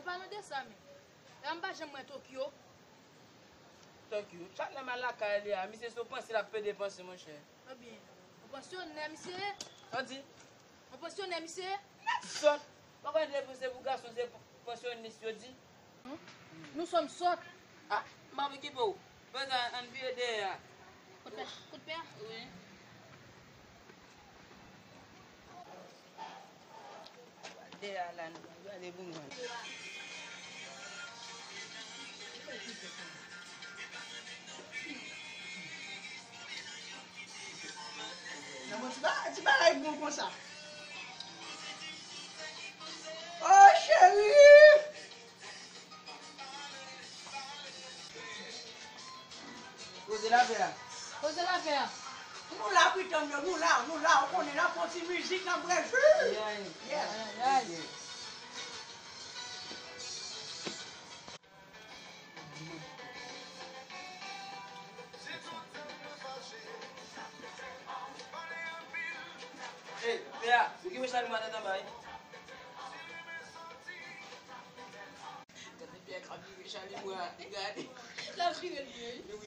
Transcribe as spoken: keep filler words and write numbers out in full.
Palan de sa menm. La m pa janm wè Tokyo. Tokyo. Chak lè m al lakay li a, misye se yon panse l ap pede panse, monchè. Ebyen, yon pansyonè misye ye. Sa w di? Yon pansyonè misye ye. Sòt. Pa konn depi se pou gason, se pansyonis yo di. Nou sòm sòt. Ah, m ap okipe w. Prezan, ann vire dèyè a. Kout pè, kout pè a? Wi. Dèyè a la, nou pral gade pou nou wè. Nan bon, ti ba-, ti bagay bon konsa. Oh, cheri! Poze lapè a. Poze lapè a. Nou la, Pritann yo, nou la, nou la, ou konnen, n ap fè yon ti mizik, n ap bwè ji. Yeah. Yes. Ay, ay, ay. Hey, Pè a, ou ki wè Chalimwa nan tanbay? Gade Pè a k ap vire Chalimwa, gade. L ap vire l vre, wi.